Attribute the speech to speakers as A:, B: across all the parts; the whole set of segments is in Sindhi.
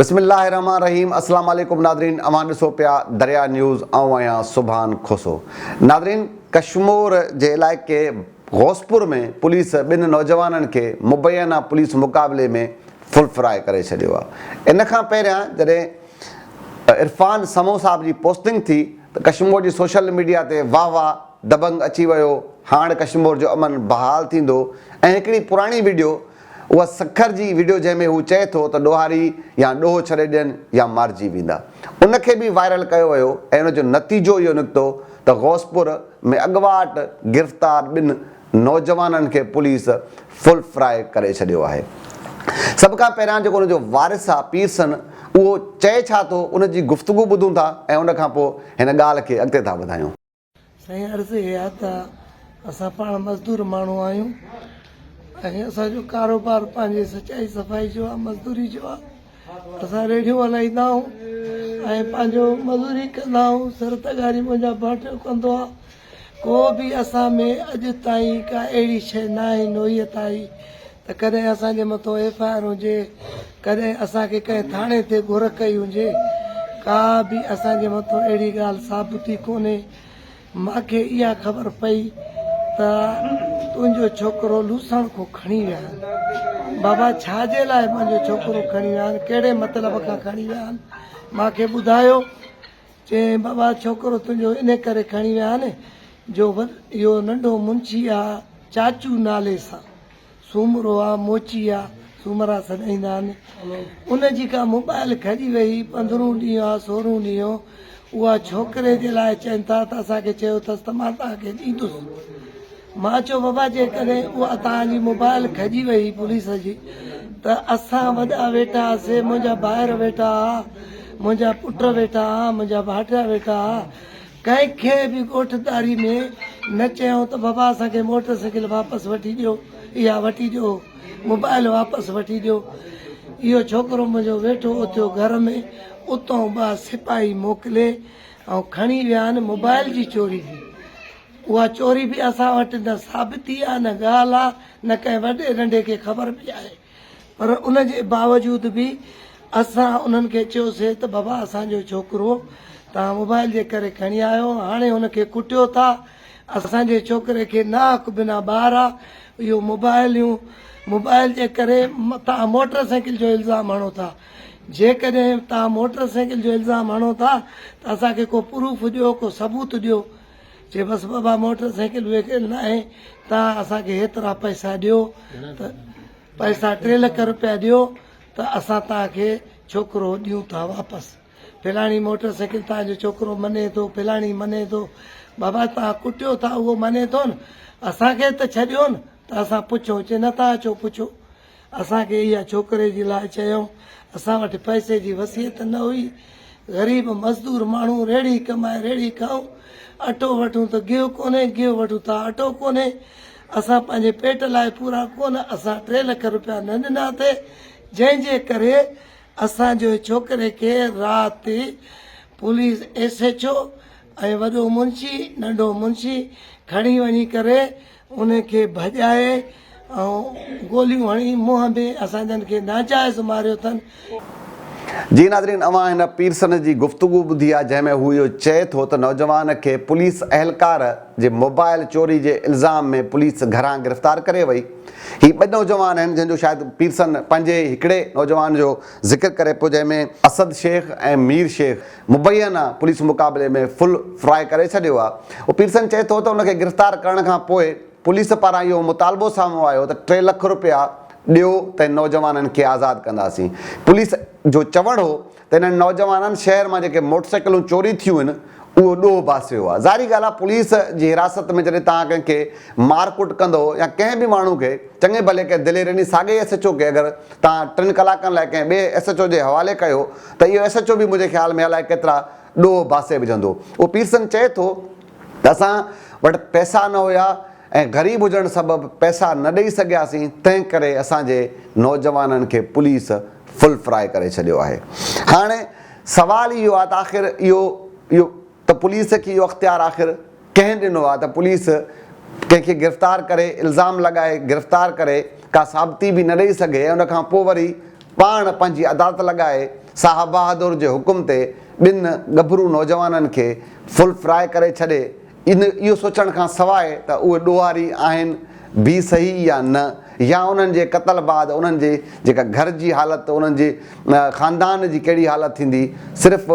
A: بسم الله الرحمٰن الرحيم اسلام عليڪم ناظرين اوهان ڏسو پيا دريا نيوز آئون آهيان سبحان کوسو ناظرين ڪشمور جي علائقي غوثپور ۾ پوليس ٻن نوجوانن کي مبينا پوليس مقابلي ۾ فل فرائي ڪري ڇڏيو آهي ان کان پهريان جڏهن عرفان سمون صاحب جي پوسٽنگ ٿي ته ڪشمور جي سوشل ميڊيا تي واهه واهه دبنگ اچي ويو هاڻ ڪشمور جو امن بحال ٿيندو ۽ هڪڙي پراڻي وڊيو اها سکر جي وڊيو جنهن ۾ هو چئي ٿو ته ڏوهاري يا ڏوهه ڇڏي ڏين يا مارجي ويندا ان کي به وائرل ڪيو ويو ۽ ان جو نتيجو اهو نڪتو ته غوثپور ۾ اڳواٽ گرفتار ٻن نوجوانن کي پوليس فل فرائي ڪري ڇڏيو آهي. سڀ کان پهريان جيڪو ان جو وارث آ پيرسن اهو چئي ڇا ٿو ان جي گفتگو ٻڌون ٿا ۽ ان کان پوء هن ڳالهه کي اڳتي ٿا وڌايون.
B: سائين عرض هي آ ته اسان پاڻ مزدور ماڻهو آهيون ۽ اسان جو ڪاروبار پنهنجي سچائي صفائي جو آ مزدوري جو آ اسان ريڙهيون هلائيندا آهيون ۽ پنهنجو مزدوري ڪندا آهيون سر تغاري منهنجا ڀائٽيو ڪندو آ ڪو به اسان ۾ اڄ تائين ڪا اهڙي شيء ناهي نوعيت آئي ته ڪڏهن اسان جي مٿو ايف I R هجي، ڪڏهن اسان کي ڪنهن ٿاڻي تي گهر ڪئي هجي، ڪا به اسان جي مٿو اهڙي ڳالهه ثابتي ڪونهي. مان کي اها خبر پئي ته تنهنجو ڇوڪرو لوسڻ کان کڻي ويا آهن. بابا ڇا جي لاء منهنجو ڇوڪرو کڻي ويا آهن، ڪهڙي مطلب کان کڻي ويا آهن، مان کي ٻڌايو. چيائين بابا ڇوڪرو تنهنجو انهي ڪري کڻي ويا آهن جو اهو ننڍو منشي آ چاچو نالي سان سومرو آ موچي آ سومرا سڏائيندا آهن ان جي ڪا موبائل کڄي وئي پندرهون ڏينهن آ سورهون ڏينهن اها ڇوڪري جي لاء چين ٿا ته اسان کي چيو اٿس ته مان توهان کي ڏيندس مان چيو بابا جيڪڏهن اها توهان جي موبائل کڄي وئي پوليس جي ته اسان وڏا ويٺا هئاسي منهنجا ڀائر ويٺا هئا منهنجا پٽ ويٺا هئا منهنجا ڀائٽيا ويٺا هئا ڪنهن کي به ڳوٺ داري ۾ نه چيائون ته بابا اسان کي موٽر سائيڪل واپس وٺي ڏيو اها وٺي ڏيو موبائل واپس وٺي ڏيو اهو ڇوڪرو منهنجو ويٺو اٿيو گهر ۾ اتان ٻه سپاهي موڪلي ۽ کڻي ويا آهن موبائل جي چوري جي اها چوري به اسان وٽ نه ثابتي آهي نه ڳالهه آهي نه ڪنهن وڏي ننڍي کي خبر به آهي پر ان جي باوجود به اسان انهن کي چيوسي ته بابا اسان جو ڇوڪرو توهان موبائل جي ڪري کڻي آيو هاڻي هن کي ڪٽيو ٿا اسان جي ڇوڪري کي ناحق بنا ٻار آ اهو موبائليون موبائل جي ڪري توهان موٽر سائيڪل جو الزام هڻو ٿا جيڪڏهن توهان موٽر سائيڪل جو الزام هڻو ٿا ته اسان کي ڪو پروف ڏيو ڪو ثبوت ڏيو چي بس بابا موٽر سائيڪل ويڪل ناهي توهان اسان کي هيترا پئسا ڏيو ته پئسا ٽي لک روپيا ڏيو ته اسان توهان کي ڇوڪرو ڏيون ٿا واپس فلاڻي موٽر سائيڪل توهان جو ڇوڪرو مڃي ٿو فلاڻي مڃي ٿو بابا توهان ڪٽيو ٿا اهو مڃي ٿو نه اسان کي ته ڇڏيو نه ته اسان پڇون چي نه توهان ڇو پڇو اسان کي اها ڇوڪري جي لاء چيائون. اسان وٽ پئسي جي وسعت نه هئي. غريب مزدور ماڻهو ريڙهي ڪمائي ريڙهي کائون. اٽو وٺون ته گيهه ڪونهي، گيهه وٺون ته اٽو ڪونهي. اسان پنهنجي پيٽ لاء پورا ڪونه. اسان ٽي لک روپيا نه ڏنا ٿي، جنهن جي ڪري اسان جو ڇوڪري کي رات پوليس ايس ايڇ او ۽ وڏو منشي، ننڍو منشي کڻي وڃي ڪري ان کي ڀڄائي ۽ گوليون هڻي منهن ۾ اسان جن کي ناجائز ماريو اٿن.
A: جي ناظرين اوهان هن پيرسن جي گفتگو ٻڌي آهي جنهن ۾ هو اهو چئي ٿو ته نوجوان کي پوليس اهلڪار جي موبائل چوري جي الزام ۾ پوليس گهران گرفتار ڪري وئي هي ٻه نوجوان آهن جنهن جو شايد پيرسن پنهنجي هڪڙي نوجوان جو ذڪر ڪري پيو جنهن ۾ اسد شيخ ۽ مير شيخ مبينا پوليس مقابلي ۾ فل فرائي ڪري ڇڏيو آهي. هو پيرسن چئي ٿو ته ان کي گرفتار ڪرڻ کان پوء پوليس پاران اهو مطالبو سامهون آيو ته ٽي لک رپيا ڏيو ته نوجوانن کي آزاد ڪنداسين. پوليس جو چوڻ هو ته انهن نوجوانن شهر مان جيڪي موٽرسائيڪلون چوري ٿيون آهن اهو ڏوهه باسيو آهي. ظاهري ڳالهه آهي پوليس جي حراست ۾ جڏهن توهان ڪنهن کي مار ڪٽ ڪندو يا ڪنهن به ماڻهو کي چڱي ڀلي ڪنهن دلير يعني ساڳئي ايس ايڇ او کي اگر توهان ٽن ڪلاڪن لاء ڪنهن ٻئي ايس ايڇ او جي حوالي ڪيو ته اهو ايس ايڇ او به منهنجي خيال ۾ الائي ڪيترا ڏوهه باسي وجهندو. اهو پيرسن چئي ٿو ته اسان وٽ پئسا نه هيا ۽ غريب هجڻ سبب پئسا نه ڏئي سگهياسين تنهن ڪري اسان جي نوجوانن کي پوليس فل فرائي ڪري ڇڏيو آهي. هاڻي سوال اهو آهي ته آخر اهو اهو ته پوليس کي اهو اختيار آخر ڪنهن ڏنو آهي ته پوليس ڪنهن کي گرفتار ڪري الزام لڳائي گرفتار ڪري ڪا ثابتي به نه ڏئي سگهي ۽ ان کان پوء وري پاڻ پنهنجي عدالت لڳائي. صاحب بهادر جي حڪم تي ٻن ڳڀرو نوجوانن کي فل فرائي ڪري ڇڏي ان اهو سوچڻ کان سواء ته اهي ڏوهاري آهن به صحيح يا نه يا انهن جي قتل بعد انهن جي جيڪا گهر جي حالت انهن جي خاندان جي ڪهڙي حالت ٿيندي صرف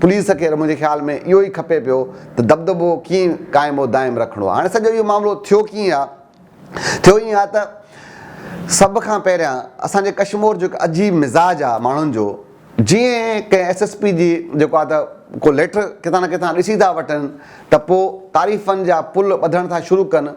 A: پوليس کي منهنجي خيال ۾ اهو ئي کپي پيو ته دٻدٻو ڪيئن قائم و دائم رکڻو آهي هاڻي سڄو اهو معاملو ٿيو ڪيئن آهي ٿيو ائين آهي ته سڀ کان پهريان اسان جي ڪشمور جو هڪ عجيب مزاج آهي ماڻهن جو جيئن ڪنهن ايس ايس پي جي جيڪو آهي ته ڪو ليٽر ڪٿان نه ڪٿان ڏسي ٿا وٺن ته پوء تعريفن جا پل ٻڌڻ ٿا شروع ڪن.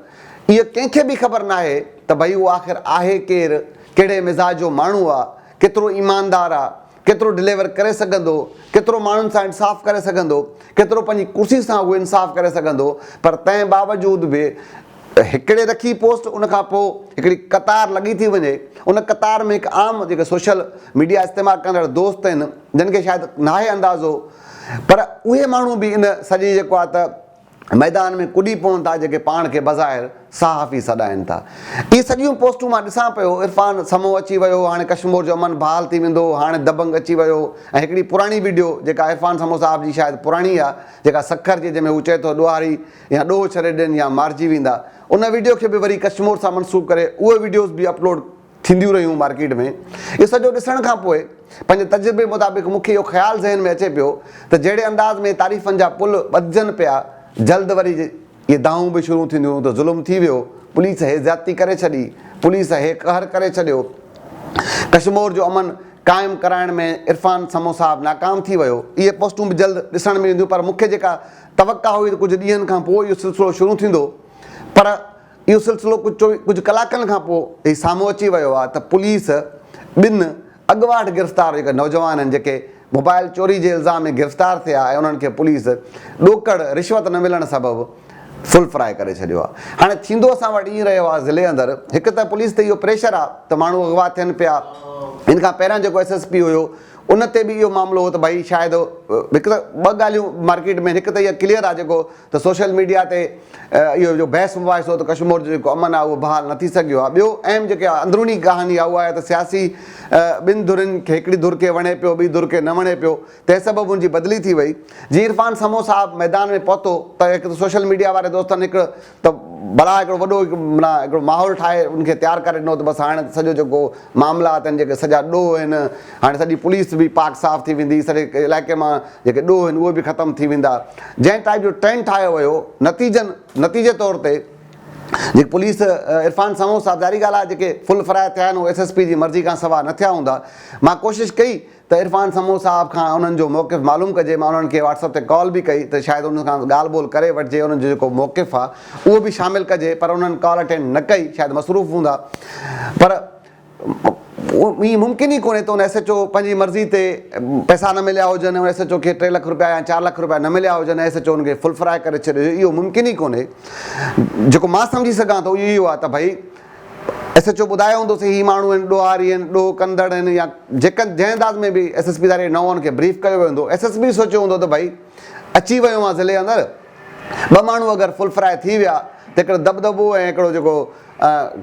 A: اهو ڪنهن کي به خبر ناهي ته ڀئي اهو آخر آهي ڪير، ڪهڙي مزاج جو ماڻهو آ، ڪيترو ايماندار آ، ڪيترو ڊليور ڪري سگهندو، ڪيترو ماڻهن سان انصاف ڪري سگهندو، ڪيترو پنهنجي ڪرسي سان اهو انصاف ڪري سگهندو پر تنهن باوجود به هڪڙي رکي پوسٽ ان کان پوء هڪڙي قطار لڳي ٿي وڃي ان قطار ۾ هڪ عام جيڪي سوشل ميڊيا استعمال ڪندڙ دوست آهن جن کي شايد ناهي اندازو پر اهي ماڻهو به ان سڄي جيڪو آهي ته ميدان ۾ ڪڏي پون ٿا جيڪي پاڻ کي بظاهر صحافي سڏائن ٿا اهي سڄيون پوسٽون مان ڏسان پيو عرفان سمو اچي ويو هاڻي ڪشمور جو امن بحال ٿي ويندو هاڻي دبنگ اچي ويو ۽ هڪڙي پراڻي ويڊيو جيڪا عرفان سمو صاحب جي شايد پراڻي آهي جيڪا سکر جي جنهن ۾ هو چئي ٿو ڏوهاري يا ڏوهه ڇڏي ڏين يا مارجي ويندا ان ويڊيو کي به وري ڪشمور سان منسوب ڪري اهي ويڊيوز به اپلوڊ ٿينديون رهيون مارڪيٽ ۾ اهو سڄو ڏسڻ کان پوء پنهنجي تجربي مطابق مون کي اهو خيال ذهن ۾ اچي پيو ته جهڙي انداز ۾ تعريفن جا پل ٻڌجن پيا جلد وري اهي دانهون به شروع ٿينديون ته ظلم ٿي ويو پوليس هي زيادتي ڪري ڇڏي پوليس هي قهر ڪري ڇڏيو ڪشمور جو امن قائم ڪرائڻ ۾ عرفان سمون صاحب ناڪام ٿي ويو اهي پوسٽون به جلد ڏسڻ ۾ اينديون پر مون کي جيڪا توقع هئي ته ڪجهه ڏينهن کان پوء اهو سلسلو شروع ٿيندو پر اهو سلسلو ڪجهه ڪجهه ڪلاڪن کان پوء هي سامهون اچي ويو آهي ته پوليس ٻن اڳواٽ گرفتار جيڪي نوجوان آهن جيڪي موبائل چوري جي الزام ۾ گرفتار ٿيا ۽ انهن کي پوليس ڏوڪڙ رشوت نه ملڻ سبب فل فرائي ڪري ڇڏيو آهي هاڻي ٿيندو اسان وٽ ائين رهيو آهي ضلعي اندر هڪ ته پوليس تي اهو پريشر آهي ته ماڻهو اغوا ٿين پيا ان کان پهريان جيڪو ايس ايس پي هيو ان تي به اهو معاملو هو ته ڀائي شايد هڪ ته ٻه ڳالهيون مارڪيٽ ۾ هڪ ته اها ڪليئر آهي جيڪو ته سوشل ميڊيا تي اهو جو بحث مباحثو ته ڪشمور جو جيڪو امن آهي اهو بحال نه ٿي سگهيو آهي ٻيو اهم جيڪي اندروني ڪهاڻي آهي اها آهي ته سياسي ٻن ڌرين کي هڪڙي ڌر کي وڻي پيو ٻي ڌر کي نه وڻي پيو تنهن سبب ان جي بدلي ٿي وئي جي عرفان سمون صاحب ميدان ۾ پهتو ته هڪ ته سوشل ميڊيا واري دوستن هڪ ته ڀلا هڪڙو وڏو هڪ معنيٰ هڪڙو ماحول ٺاهي ان کي تيار ڪري ڏنو ته بس هاڻي سڄو جيڪو معاملات آهن جيڪي سڄا ڏوهه آهن هاڻي سڄي پوليس به پاڪ صاف ٿي ويندي سڄي علائقي مان جيڪي ڏوهه آهن اهي به ختم ٿي ويندا جنهن ٽائيپ جو ٽرينڊ ٺاهيو ويو نتيجن نتيجي طور تي جيڪي پوليس عرفان سمون صاحب ظاهري ڳالهه آهي جيڪي فل فرائي ٿيا آهن اهي ايس ايس پي جي مرضي کان سوا نه ٿيا هوندا مان ڪوشش ڪئي ته عرفان سمون صاحب کان انهن جو موقف معلوم ڪجي، مان انهن کي واٽس اپ تي ڪال به ڪئي ته شايد انهن سان ڳالهه ٻولهه ڪري وٺجي انهن جو جيڪو موقف آ اهو به شامل ڪجي پر انهن ڪال اٽينڊ نه ڪئي شايد مصروف هوندا پر ائين ممڪن ئي ڪونهي ته ان ايس ايڇ او پنهنجي مرضي تي پئسا نه مليا هجن ان ايس ايڇ او کي 3 لک روپيا يا 4 لک روپيا نه مليا هجن ايس ايڇ او ان کي فل فرائي ڪري ڇڏيو اهو ممڪن ئي ڪونهي جيڪو مان سمجهي سگهان ٿو اهو اهو آ ته ڀئي ايس ايڇ او ٻڌايو هوندو سي هي ماڻهو آهن ڏوهاري آهن ڏوهه ڪندڙ آهن يا جيڪا جنهن انداز ۾ به ايس ايس پي ڌاري نئون ان کي بريف ڪيو ويو هوندو ايس ايس پي سوچيو هوندو ته ڀائي اچي ويو آهيان ضلعي اندر ٻه ماڻهو اگر فل فرائي ٿي ويا ته هڪڙو دٻدٻو ۽ هڪڙو جيڪو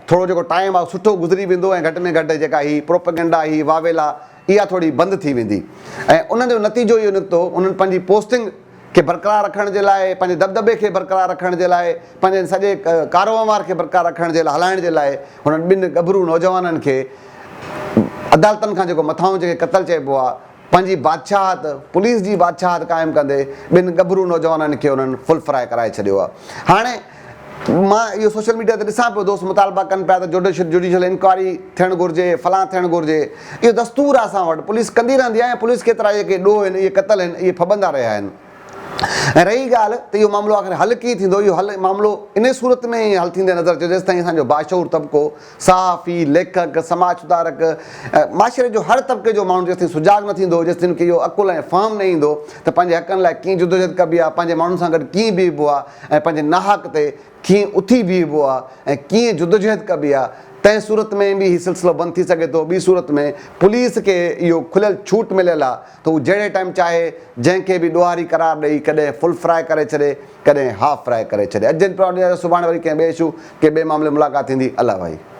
A: ٿورو جيڪو ٽائيم آهي سٺو گذري ويندو ۽ گهٽ ۾ گهٽ جيڪا هي پروپيگنڊا هي واويلا اها ٿوري بند ٿي ويندي ۽ ان جو نتيجو اهو نڪتو انهن پنهنجي پوسٽنگ کي برقرار رکڻ جي لاء، پنهنجي دٻدٻي کي برقرار رکڻ جي لاء، پنهنجي سڄي ڪاروهنوار کي برقرار رکڻ جي لاء هلائڻ جي لاء هنن ٻن ڳڀرو نوجوانن کي عدالتن کان جيڪو مٿانهون جيڪي قتل چئبو آهي، پنهنجي بادشاهت، پوليس جي بادشاهت قائم ڪندي ٻن ڳڀرو نوجوانن کي انهن فل فرائي ڪرائي ڇڏيو آهي. هاڻي مان اهو سوشل ميڊيا تي ڏسان پيو دوست مطالبا ڪن پيا ته جوڊيشل جوڊيشل انڪوائري ٿيڻ گهرجي فلان ٿيڻ گهرجي اهو دستور آهي اسان وٽ پوليس ڪندي رهندي آهي ۽ پوليس ڪيترا جيڪي ڏوهه آهن اهي قتل آهن اهي ڦٻندا رهيا آهن ۽ رهي ڳالهه ته اهو معاملو آخر حل ڪيئن ٿيندو اهو حل معاملو ان صورت ۾ ئي حل ٿيندي نظر اچي جيستائين اسان جو باشعور طبقو صحافي ليکڪ سماج سڌارڪ معاشري جو هر طبقي جو ماڻهو جيستائين سجاڳ نه ٿيندو جيستائين ان کي اهو عقل ۽ فهم نه ايندو ته پنهنجي حقن لاء ڪيئن جدوجهد ڪبي آهي پنهنجي ماڻهن سان گڏ ڪيئن بيهبو آهي ۽ پنهنجي ناحق تي ڪيئن اٿي بيهبو آ ۽ ڪيئن جدوجهد ڪبي آ، تنهن صورت ۾ به هي سلسلو بند ٿي سگهي ٿو، ٻي صورت ۾ پوليس کي اهو کليل ڇوٽ مليل آ ته هو جهڙي ٽائيم چاهي جنهن کي به ڏوهاري قرار ڏئي ڪڏهن فل فرائي ڪري ڇڏي ڪڏهن هاف فرائي ڪري ڇڏي. اڄ جن پروگرام ڏيندا سڀاڻي وري ڪنهن ٻئي اشو ڪنهن ٻئي معاملي ملاقات ٿيندي الله وحي.